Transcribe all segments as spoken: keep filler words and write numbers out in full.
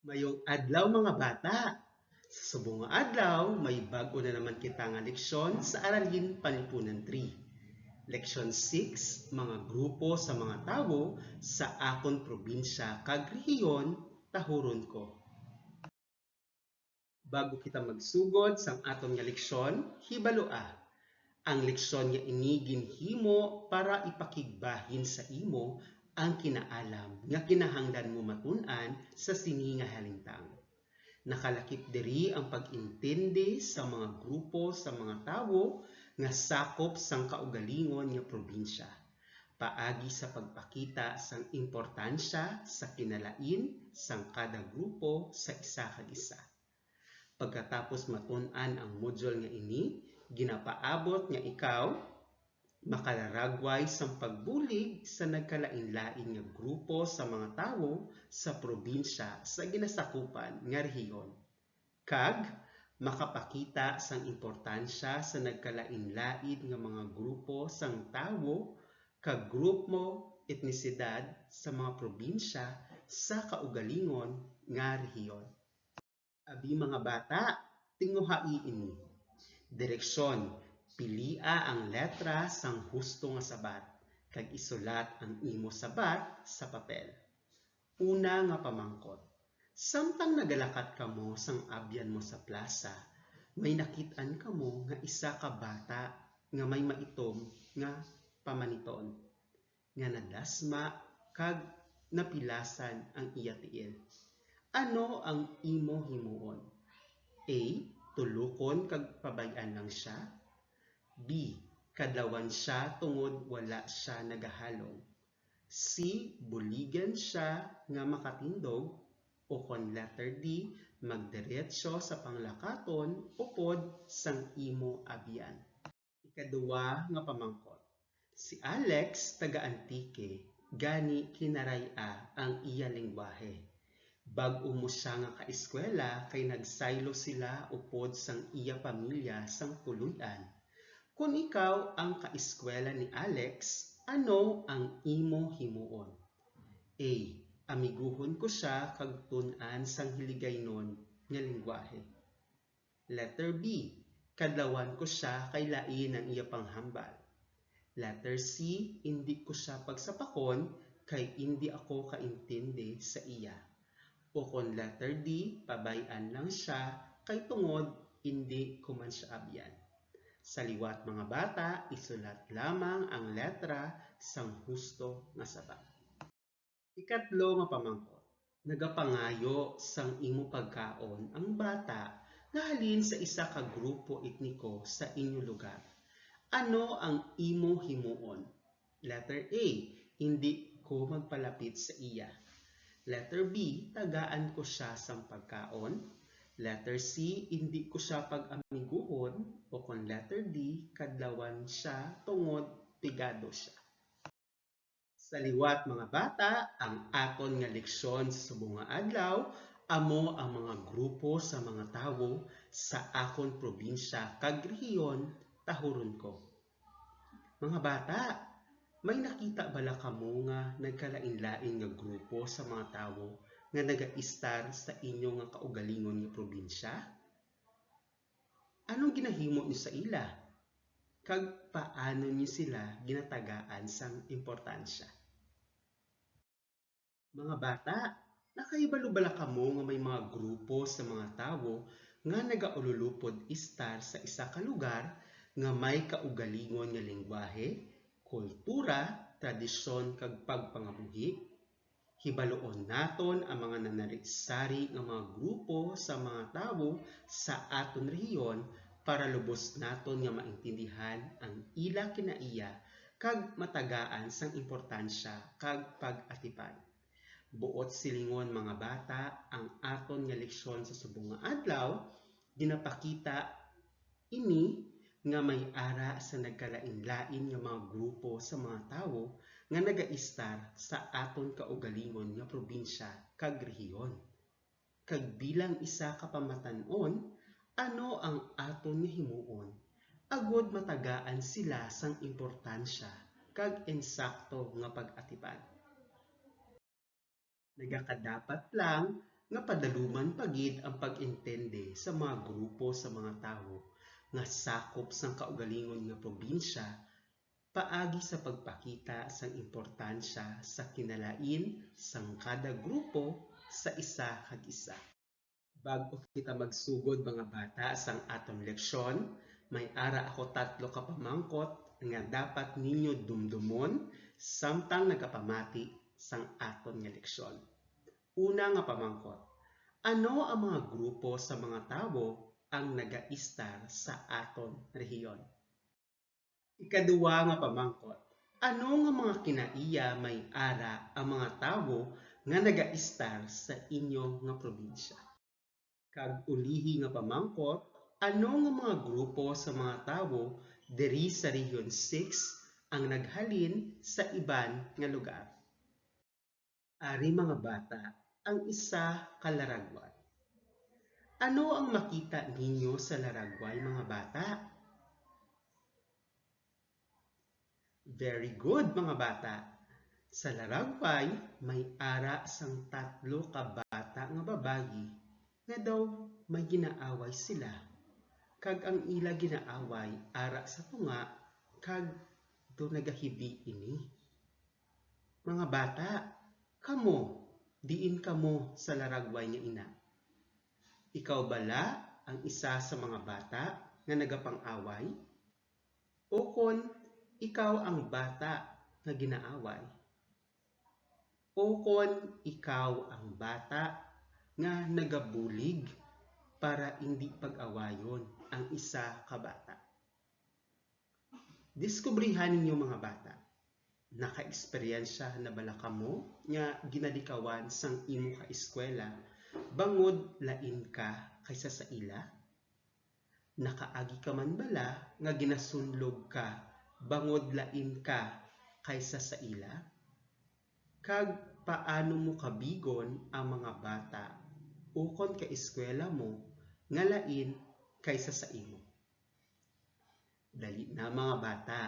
Mayong adlaw, mga bata! Sa subong nga adlaw, may bag-o na naman kita nga leksyon sa Aralin Panlipunan three. Leksyon six, mga grupo sa mga tawo sa akon probinsya kag rehiyon, tahuron ko. Bago kita magsugod sang aton nga leksyon, hibalua, ang leksyon nga ini ginhimo para ipakigbahin sa imo ang kinaalam nga kinahanglan mo matun-an sa sini nga halintang. Nakalakip diri ang pag-intindi sa mga grupo sa mga tawo nga sakop sang kaugalingon nga probinsya, paagi sa pagpakita sang importansya sa kinalain sang kada grupo sa isa kag isa. Pagkatapos matun-an ang modyul nga ini, ginapaabot nga ikaw makalaragway sang pagbulig sa nagkalainlain nga grupo sa mga tawo sa probinsya sa ginasakupan nga rehiyon, kag makapakita sang importansya sa nagkalainlain nga mga grupo sang tawo kag grupo etnisidad sa mga probinsya sa kaugalingon nga rehiyon. Abi, mga bata, tinguhai ini. Direksyon: pilia ang letra sang husto nga sabat kag isulat ang imo sabat sa papel. Una nga pamangkot: samtang nagalakat kamo sang abyan mo sa plasa, may nakit-an kamo nga isa ka bata nga may maitom nga pamaniton nga nadasma kag napilasan ang iya tiil. Ano ang imo himuon? A, tulokon kag pabay-an lang sia. B, kadlawan sia tungod wala sia nagahalong. C, buligan sia nga makatindog. O kon letter D, magdiretso sa panglakaton upod sang imo abyan. Ikaduha nga pamangkot: si Alex taga Antique, gani Kinaray-a ang iya lenggwahe. Bag-o mo sia nga kaeskwela kay nagsaylo sila upod sang iya pamilya sang puloy-an. Kon ikaw ang kaeskwela ni Alex, ano ang imo himuon? A, amiguhon ko sia kag tun-an sang Hiligaynon nga lenggwahe. Letter B, kadlawan ko sia kay lain ang iya panghambal. Letter C, indi ko sia pagsapakon kay indi ako kaintindi sa iya. O kon letter D, pabay-an lang sia kay tungod indi ko man sia abyan. Sa liwat, mga bata, isulat lamang ang letra sang husto nga sabat. Ikatlo nga pamangkot: nagapangayo sang imo pagkaon ang bata nga halin sa isa ka grupo etniko sa inyo lugar. Ano ang imo himuon? Letter A, indi ko magpalapit sa iya. Letter B, tagaan ko sia sang pagkaon. Letter C, indi ko sia pag-amiguhon. O kon letter D, kadlawan sia tungod pigado sia. Sa liwat, mga bata, ang aton nga leksyon sa subong nga adlaw amo ang mga grupo sa mga tawo sa akon probinsya kag rehiyon, tahuron ko. Mga bata, may nakita bala kamo nga nagkalainlain nga grupo sa mga tawo nga nagaistar sa inyo nga kaugalingon nga probinsya? Anong ginahimo niyo sa ila? Kag paano niyo sila ginatagaan sang importansya? Mga bata, nakahibalo bala kamo nga may mga grupo sa mga tawo nga nagaululupod istar sa isa ka lugar nga may kaugalingon nga lenggwahe, kultura, tradisyon, kag pagpangabuhi? Hibaluon naton ang mga nanari-sari nga mga grupo sa mga tawo sa aton rehiyon para lubos naton nga maintindihan ang ila kinaiya kag matagaan sang importansya kag pag-atipan. Buot silingon, mga bata, ang aton nga leksyon sa subong nga adlaw ginapakita ini nga may ara sa nagkalainlain nga mga grupo sa mga tawo nga nagaistar sa aton kaugalingon nga probinsya kag rehiyon. Kag bilang isa ka pamatan-on, ano ang aton nga himuon agod matagaan sila sang importansya kag insakto nga pag-atipan? Nagakadapat lang nga padaluman pa gid ang pag-intende sa mga grupo sa mga tawo nga sakop sang kaugalingon nga probinsya paagi sa pagpakita sang importansya sa kinalain sang kada grupo sa isa kag isa. Bag-o kita magsugod, mga bata, sang aton leksyon, may ara ako tatlo ka pamangkot nga dapat ninyo dumdumon samtang nagapamati sang aton nga leksyon. Una nga pamangkot, ano ang mga grupo sa mga tawo ang nagaistar sa aton rehiyon? Ikaduha nga pamangkot, ano nga mga kinaiya may ara ang mga tawo nga nagaistar sa inyo nga probinsya? Kag ulihi nga pamangkot, ano nga mga grupo sa mga tawo diri sa Region six ang naghalin sa iban nga lugar? Ari, mga bata, ang isa ka laragway. Ano ang makita ninyo sa laragway, mga bata? Very good, mga bata. Sa laragway, may ara sang tatlo ka bata nga babayi nga daw may ginaaway sila, kag ang ila ginaaway ara sa tunga, kag daw nagahibi ini. Mga bata, kamo, diin kamo sa laragway nga ina? Ikaw bala ang isa sa mga bata nga nagapang-away? Ukon ikaw ang bata nga ginaaway? Ukon ikaw ang bata nga nagabulig para indi pag-awayon ang isa ka bata? Diskubrihan ninyo, mga bata. Nakaeksperyensya na bala kamo nga ginalikawan sang imo kaeskwela bangod lain ka kaysa sa ila? Nakaagi ka man bala nga ginasunlog ka bangod lain ka kaysa sa ila? Kag paano mo kabigon ang mga bata ukon kaeskwela mo nga lain kaysa sa imo? Dali na, mga bata,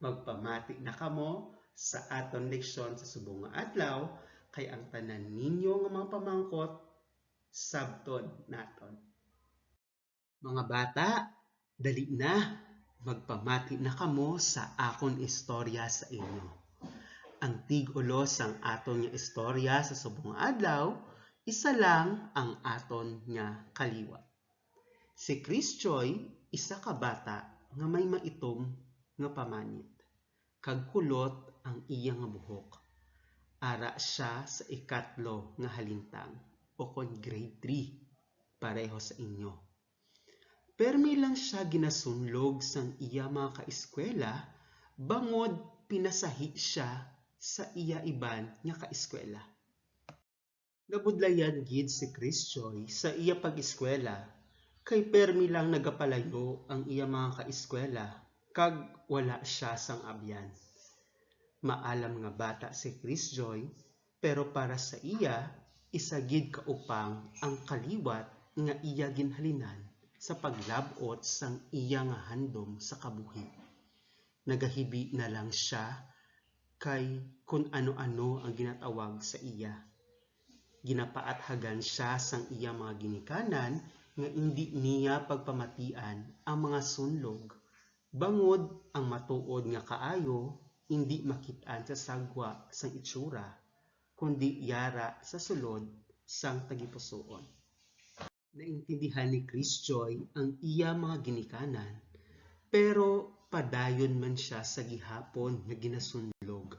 magpamati na kamo sa aton leksyon sa subong nga adlaw, kay ang tanan ninyo nga mga pamangkot sabton naton. Mga bata, dali na, magpamati na kamo sa akon istorya sa inyo. Ang tig-ulo sang aton nga istorya sa subong nga adlaw, isa lang ang aton nga kaliwat. Si Chris Joy, isa ka bata nga may maitom nga pamanit, kag kulot ang iya nga buhok. Ara sia sa ikatlo nga halintang, ukon grade three, pareho sa inyo. Permi lang sia ginasunlog sang iya mga kaeskwela, bangod pinasahi sia sa iya iban nga kaeskwela. Nabudlayan gid si Chris Joy sa iya pag-eskwela, kay permi lang nagapalayo ang iya mga kaeskwela, kag wala sia sang abyan. Maalam nga bata si Chris Joy, pero para sa iya, isa gid ka upang ang kaliwat nga iya ginhalinan sa paglab-ot sang iya nga handom sa kabuhi. Nagahibi na lang sia kay kun ano-ano ang ginatawag sa iya. Ginapaathagan sia sang iya mga ginikanan nga indi niya pagpamatian ang mga sunlog, bangod ang matuod nga kaayo indi makit-an sa sagwa sang itsura, kundi yara sa sulod sang tagipusoon. Naintindihan ni Chris Joy ang iya mga ginikanan, pero padayon man sia sa gihapon nga ginasunlog.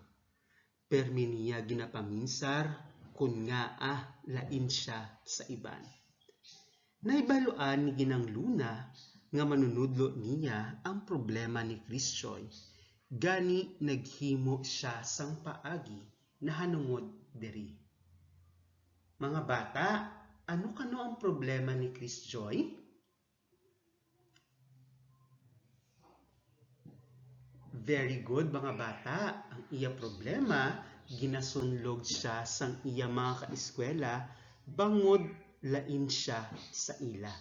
Permi niya ginapaminsar kon ngaa lain sia sa iban. Nahibaluan ni Ginang Luna nga manunudlo niya ang problema ni Chris Joy, gani naghimo sia sang paagi nahanungod diri. Mga bata, ano kano ang problema ni Chris Joy? Very good, mga bata. Ang iya problema, ginasunlog sia sang iya mga kaeskwela bangod lain sia sa ila.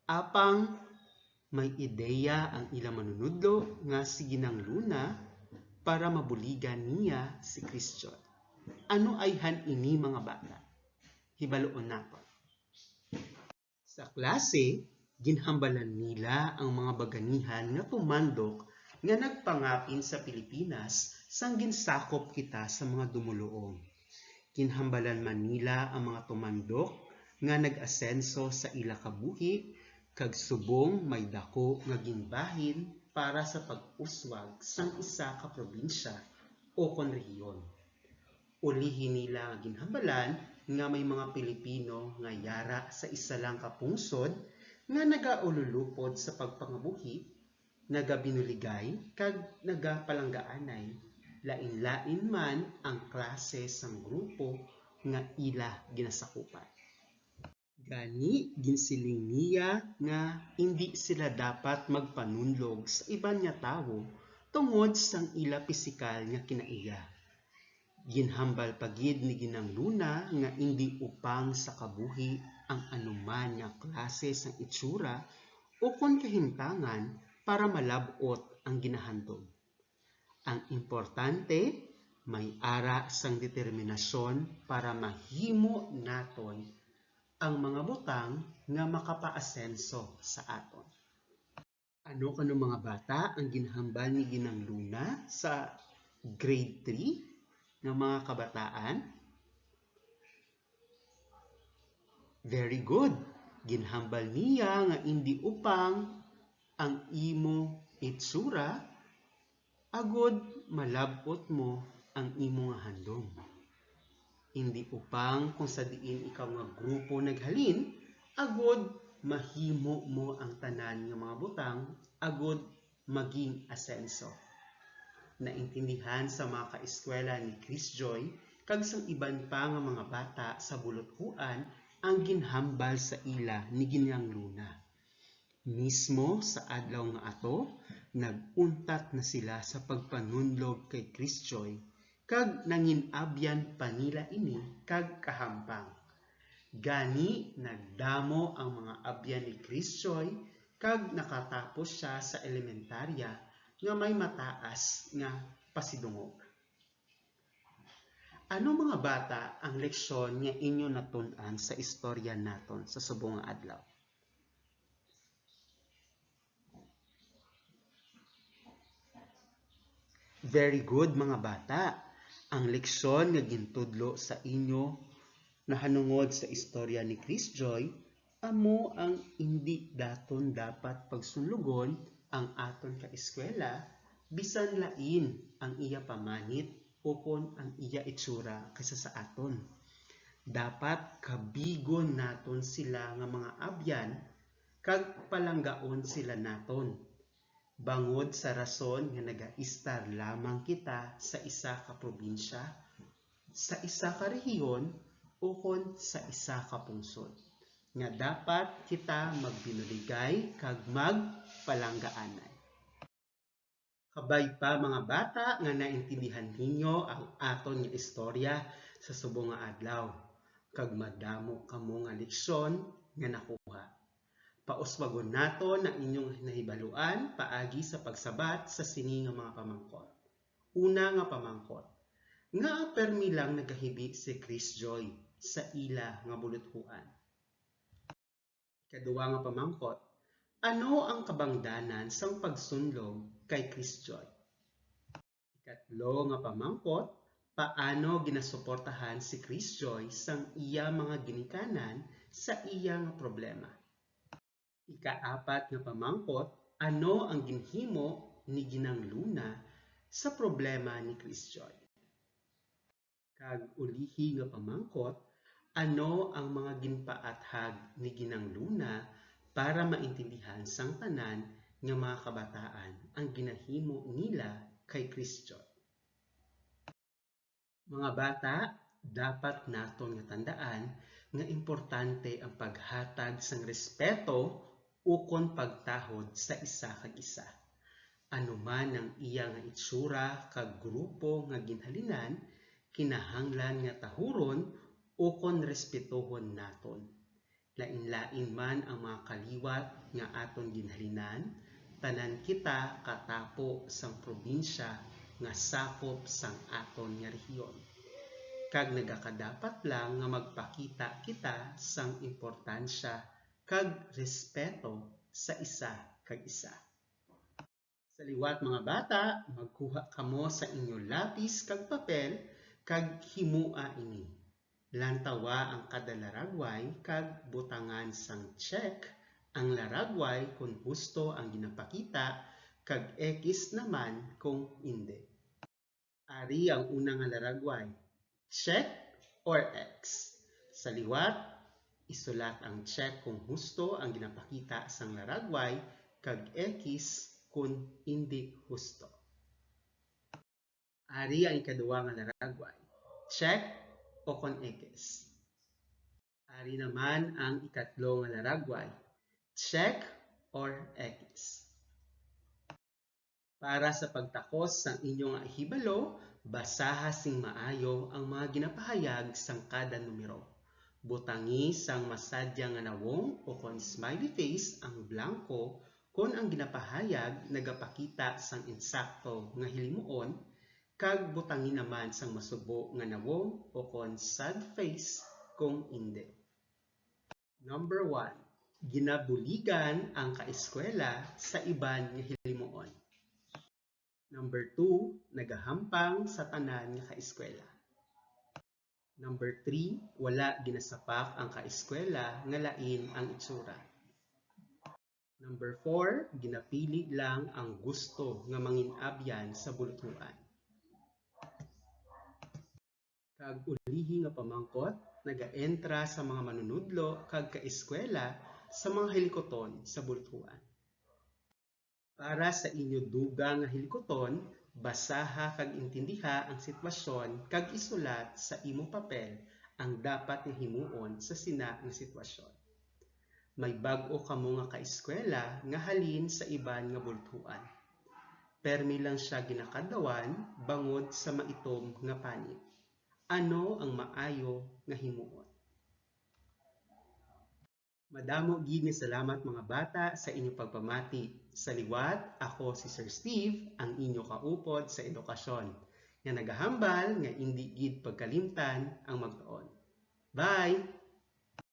Apang may ideya ang ila manunudlo nga si Ginang Luna para mabuligan niya si Chris Joy. Ano ayhan ini, mga bata? Hibaluon naton. Sa klase, ginhambalan nila ang mga baganihan nga tumandok nga nagpangapin sa Pilipinas sang ginsakop kita sa mga dumoluong. Ginhambalan man nila ang mga tumandok nga nag-asenso sa ila kabuhi, kag subong may daku nga ginbahin para sa pag-uswag sang isa ka probinsya o kon rehiyon. Ulihi nila nga ginhambalan nga may mga Pilipino nga yara sa isa lang ka pungsod nga nagaululupod sa pagpangabuhi, nagabinuligay, kag nagapalanggaanay, lain-lain man ang klase sang grupo nga ila ginasakupan. Gani, ginsiling niya nga indi sila dapat magpanunlog sa iban nga tawo tungod sang ila pisikal nga kinaiya. Ginhambal pa gid ni Ginang Luna nga indi upang sa kabuhi ang anuman nga klase sang itsura ukon kahimtangan para malab-ot ang ginahandom. Ang importante, may ara sang determinasyon para mahimo naton ang mga butang nga makapaasenso sa aton. Ano kano, mga bata, ang ginhambal ni Ginang Luna sa grade three nga mga kabataan? Very good. Ginhambal niya nga indi upang ang imo itsura agod malab-ot mo ang imo nga handom. Indi upang kung sa diin ikaw nga grupo naghalin, agod mahimo mo ang tanan nga mga butang, agod maging asenso. Naintindihan sa mga kaeskwela ni Chris Joy kag sang iban pa nga mga bata sa buluthuan ang ginhambal sa ila ni Ginang Luna. Mismo sa adlaw nga ato, nag-untat na sila sa pagpanunlog kay Chris Joy, kag nangin-abyan pa nila ini kag kahampang. Gani, nagdamo ang mga abyan ni Chris Joy, kag nakatapos sia sa elementarya nga may mataas nga pasidungog. Ano, mga bata, ang leksyon nga inyo natun-an sa istorya naton sa subong nga adlaw? Very good, mga bata. Ang leksyon nga gintudlo sa inyo nahanungod sa istorya ni Chris Joy amo ang indi daton dapat pagsunlogon ang aton kaeskwela, bisan lain ang iya pamanit ukon ang iya itsura kaysa sa aton. Dapat kabigon naton sila nga mga abyan kag palanggaon sila naton, bangod sa rason nga nagaistar lamang kita sa isa ka probinsya, sa isa ka rehiyon, ukon sa isa ka pungsod, nga dapat kita magbinuligay kag magpalanggaanay. Kabay pa, mga bata, nga naintindihan ninyo ang aton nga istorya sa subong nga adlaw, kag madamo kamo nga leksyon nga nakuha. Pauswagon naton ang inyong nahibaluan paagi sa pagsabat sa sini nga mga pamangkot. Una nga pamangkot, ngaa permi lang nagahibi si Chris Joy sa ila nga buluthuan? Ikaduha nga pamangkot, ano ang kabangdanan sang pagsunlog kay Chris Joy? Ikatlo nga pamangkot, paano ginasuportahan si Chris Joy sang iya mga ginikanan sa iya nga problema? Ikaapat nga pamangkot, ano ang ginhimo ni Ginang Luna sa problema ni Chris Joy? Kag ulihi nga pamangkot, ano ang mga ginpaathag ni Ginang Luna para maintindihan sang tanan nga mga kabataan ang ginahimo nila kay Chris Joy? Mga bata, dapat naton nga tandaan nga importante ang paghatag sang respeto ukon pagtahod sa isa kag isa. Ano man ang iya nga itsura kag grupo nga ginhalinan, kinahanglan nga tahuron ukon respetohon naton. Lain-lain man ang mga kaliwat nga aton ginhalinan, tanan kita katapo sang probinsya nga sakop sang aton nga rehiyon. kag nagakadapat lang nga magpakita kita sang importansya kag respeto sa isa kag isa. Sa liwat, mga bata, magkuha kamo sa inyo lapis kag papel kag himoa ini. Lantawa ang kada laragway kag butangan sang check ang laragway kon husto ang ginapakita kag X naman kung indi. Ari ang una nga laragway, check or X. Sa liwat, isulat ang check kung husto ang ginapakita sang laragway kag X kung indi husto. Ari ang ikaduha nga laragway, check o kon X. Ari naman ang ikatlo nga laragway, check or X. Para sa pagtakos sang inyo nga hibalo, basaha sing maayo ang mga ginapahayag sang kada numero. Butangi sang masadya nga nawong o kon smiley face ang blanko kon ang ginapahayag nagapakita sang insakto nga hilimuon, kag butangi naman sang masubo nga nawong o kon sad face kung indi. Number one, ginabuligan ang kaeskwela sa iban nga hilimuon. Number two, nagahampang sa tanan nga kaeskwela. Number three, wala ginasapak ang kaeskwela nga lain ang itsura. Number four, ginapili lang ang gusto nga mangin-abyan sa buluthuan. Kag ulihi nga pamangkot, nagaentra sa mga manunudlo kag kaeskwela sa mga hilikuton sa buluthuan. Para sa inyo dugang nga hilikuton, basaha kag intindiha ang sitwasyon kag isulat sa imo papel ang dapat nga himuon sa sina nga sitwasyon. May bag-o kamo nga kaeskwela nga halin sa iban nga buluthuan. Permi lang sia ginakadlawan bangod sa maitom nga panit. Ano ang maayo nga himuon? Madamo gid nga salamat, mga bata, sa inyo pagpamati. Sa liwat, ako si Sir Steve, ang inyo kaupod sa edukasyon, nga nagahambal nga indi gid pagkalimtan ang magtuon. Bye!